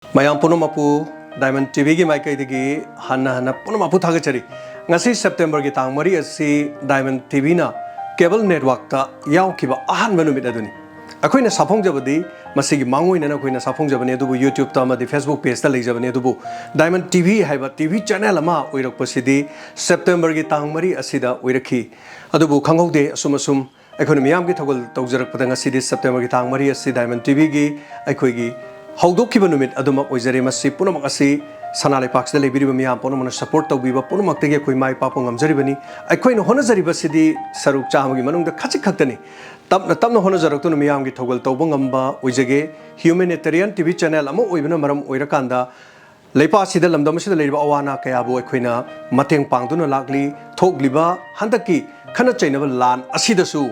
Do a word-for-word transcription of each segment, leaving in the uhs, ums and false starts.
ꯃꯌꯥꯝ ꯄꯨꯝꯅꯃꯛꯄꯨ Diamond ꯇꯤꯚꯤꯒꯤ ꯃꯥꯏꯀꯩꯗꯒꯤ ꯍꯟꯅ ꯍꯟꯅ ꯄꯨꯝꯅꯃꯛꯄꯨ ꯊꯥꯒꯠꯆꯔꯤ꯫ ꯉꯁꯤ ꯁꯦꯞꯇꯦꯝꯕꯔꯒꯤ ꯇꯥꯡ ꯃꯔꯤ ꯑꯁꯤ Diamond ꯇꯤꯚꯤꯅ cable networkꯇ ꯌꯥꯎꯈꯤꯕ ꯑꯍꯥꯟꯕ ꯅꯨꯃꯤꯠ ꯑꯗꯨꯅꯤ꯫ ꯑꯩꯈꯣꯏꯅ ꯁꯥꯐꯣꯡꯖꯕꯗꯤ, ꯃꯁꯤꯒꯤ ꯃꯥꯡꯑꯣꯏꯅꯅ ꯑꯩꯈꯣꯏꯅ ꯁꯥꯐꯣꯡꯖꯕꯅꯤ, ꯑꯗꯨꯕꯨ YouTubeꯇ ꯑꯃꯗꯤ Facebook pageꯇ ꯂꯩꯖꯕꯅꯤ, ꯑꯗꯨꯕꯨ Diamond ꯇꯤꯚꯤ ꯍꯥꯏꯕ ꯇꯤꯚꯤ channel ꯑꯃ ꯑꯣꯏꯔꯛꯄꯁꯤꯗꯤ ꯁꯦꯞꯇꯦꯝꯕꯔꯒꯤ ꯇꯥꯡ ꯃꯔꯤ ꯑꯁꯤꯗ ꯑꯣꯏꯔꯛꯈꯤ꯫ ꯑꯗꯨꯕꯨ ꯈꯪꯍꯧꯗꯦ, ꯑꯁꯨꯝ ꯑꯁꯨꯝ ꯑꯩꯈꯣꯏꯅ ꯃꯤꯌꯥꯝꯒꯤ ꯊꯧꯒꯜ ꯇꯧꯖꯔꯛꯄꯗ ꯉꯁꯤꯗꯤ ꯁꯦꯞꯇꯦꯝꯕꯔꯒꯤ ꯇꯥꯡ ꯃꯔꯤ ꯑꯁꯤ Diamond ꯇꯤꯚꯤꯒꯤ ꯑꯩꯈꯣꯏꯒꯤ ꯍꯧꯗꯣꯛꯈꯤꯕ ꯅꯨꯃꯤꯠ ꯑꯗꯨꯃꯛ ꯑꯣꯏꯖꯔꯦ꯫ ꯃꯁꯤ ꯄꯨꯝꯅꯃꯛ ꯑꯁꯤ ꯁꯅꯥ ꯂꯩꯄꯥꯛꯁꯤꯗ ꯂꯩꯕꯤꯔꯤꯕ ꯃꯤꯌꯥꯝ ꯄꯨꯝꯅꯃꯛꯅ support ꯇꯧꯕꯤꯕ ꯄꯨꯝꯅꯃꯛꯇꯒꯤ ꯑꯩꯈꯣꯏ ꯃꯥꯏ ꯄꯥꯛꯄ ꯉꯝꯖꯔꯤꯕꯅꯤ꯫ ꯑꯩꯈꯣꯏꯅ ꯍꯣꯠꯅꯖꯔꯤꯕꯁꯤꯗꯤ ꯁꯔꯨꯛ ꯆꯥꯝꯃꯒꯤ ꯃꯅꯨꯡꯗ ꯈꯖꯤꯛ ꯈꯛꯇꯅꯤ꯫ ꯇꯞꯅ ꯇꯞꯅ ꯍꯣꯠꯅꯖꯔꯛꯇꯨꯅ ꯃꯤꯌꯥꯝꯒꯤ ꯊꯧꯒꯜ ꯇꯧꯕ ꯉꯝꯕ ꯑꯣꯏꯖꯒꯦ꯫ Humanitarian ꯇꯤꯚꯤ channel ꯑꯃ ꯑꯣꯏꯕꯅ ꯃꯔꯝ ꯑꯣꯏꯔꯀꯥꯟꯗ ꯂꯩꯄꯥꯛ ꯑꯁꯤꯗ, ꯂꯝꯗꯝ ꯑꯁꯤꯗ ꯂꯩꯔꯤꯕ ꯑꯋꯥ ꯑꯅꯥ ꯀꯌꯥꯕꯨ ꯑꯩꯈꯣꯏꯅ ꯃꯇꯦꯡ ꯄꯥꯡꯗꯨꯅ ꯂꯥꯛꯂꯤ꯫ ꯊꯣꯛꯂꯤꯕ ꯍꯟꯗꯛꯀꯤ ꯈꯠꯅ ꯆꯩꯅꯕ ꯂꯥꯟ ꯑꯁꯤꯗꯁꯨ,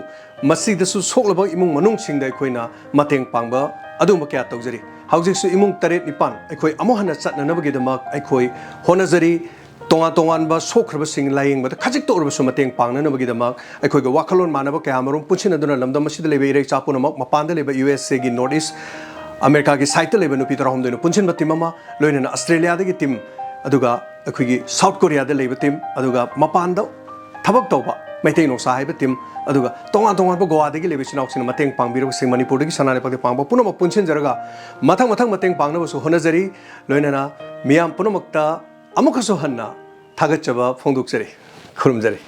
ꯃꯁꯤꯗꯁꯨ ꯁꯣꯛꯂꯕ ꯏꯃꯨꯡ ꯃꯅꯨꯡꯁꯤꯡꯗ ꯑꯩꯈꯣꯏꯅ ꯃꯇꯦꯡ ꯄꯥꯡꯕ ꯑꯗꯨꯒꯨꯝꯕ ꯀꯌꯥ ꯇꯧꯖꯔꯤ꯫ ꯍꯧꯖꯤꯛꯁꯨ ꯏꯃꯨꯡ ꯇꯔꯦꯠ ꯅꯤꯄꯥꯟ ꯑꯩꯈꯣꯏ ꯑꯃꯨꯛ ꯍꯟꯅ ꯆꯠꯅꯅꯕꯒꯤꯗꯃꯛ ꯑꯩꯈꯣꯏ ꯍꯣꯠꯅꯖꯔꯤ꯫ ꯇꯣꯉꯥꯟ ꯇꯣꯉꯥꯟꯕ ꯁꯣꯛꯈ꯭ꯔꯕꯁꯤꯡ ꯂꯥꯌꯦꯡꯕꯗ ꯈꯖꯤꯛꯇ ꯑꯣꯏꯔꯕꯁꯨ ꯃꯇꯦꯡ ꯄꯥꯡꯅꯅꯕꯒꯤꯗꯃꯛ ꯑꯩꯈꯣꯏꯒ ꯋꯥꯈꯜꯂꯣꯟ ꯃꯥꯟꯅꯕ ꯀꯌꯥ ꯑꯃꯔꯣꯝ ꯄꯨꯟꯁꯤꯟꯅꯗꯨꯅ ꯂꯝꯗꯝ ꯑꯁꯤꯗ ꯂꯩꯕ ꯏꯔꯩꯆꯥ ꯄꯨꯝꯅꯃꯛ, ꯃꯄꯥꯟꯗ ꯂꯩꯕ ꯌꯨ ꯑꯦꯁ ꯑꯦꯒꯤ North East, ꯑꯃꯦꯔꯤꯀꯥꯒꯤ sideꯇ ꯂꯩꯕ ꯅꯨꯄꯤ ꯇꯔꯥꯍꯨꯝꯗꯣꯏꯅ ꯄꯨꯟꯁꯤꯟꯕ team ꯑꯃ, ꯂꯣꯏꯅꯅ ꯑꯁꯇ꯭ꯔꯦꯂꯤꯌꯥꯗꯒꯤ team, ꯑꯗꯨꯒ ꯑꯩꯈꯣꯏꯒꯤ ꯁꯥꯎꯠ ꯀꯣꯔꯤꯌꯥꯗ ꯂꯩꯕ team, ꯑꯗꯨꯒ ꯃꯄꯥꯟꯗ ꯊꯕꯛ ꯇꯧꯕ ꯃꯩꯇꯩ ꯅꯣꯡꯁꯥ ꯍꯥꯏꯕ team, ꯑꯗꯨꯒ ꯇꯣꯉꯥꯟ ꯇꯣꯉꯥꯟꯕ ꯒꯣꯋꯥꯗꯒꯤ ꯂꯩꯕ ꯏꯆꯤꯟ ꯏꯅꯥꯎꯁꯤꯡꯅ ꯃꯇꯦꯡ ꯄꯥꯡꯕꯤꯔꯕꯁꯤꯡ, ꯃꯅꯤꯄꯨꯔꯗꯒꯤ ꯁꯅꯥ ꯂꯩꯄꯥꯛꯇ ꯄꯥꯡꯕ ꯄꯨꯝꯅꯃꯛ ꯄꯨꯟꯁꯤꯟꯖꯔꯒ ꯃꯊꯪ ꯃꯊꯪ ꯃꯇꯦꯡ ꯄꯥꯡꯅꯕꯁꯨ ꯍꯣꯠꯅꯖꯔꯤ꯫ ꯂꯣꯏꯅꯅ ꯃꯤꯌꯥꯝ ꯄꯨꯝꯅꯃꯛꯇ ꯑꯃꯨꯛꯀꯁꯨ ꯍꯟꯅ ꯊꯥꯒꯠꯆꯕ ꯐꯣꯡꯗꯣꯛꯆꯔꯤ꯫ ꯈꯨꯔꯨꯝꯖꯔꯤ꯫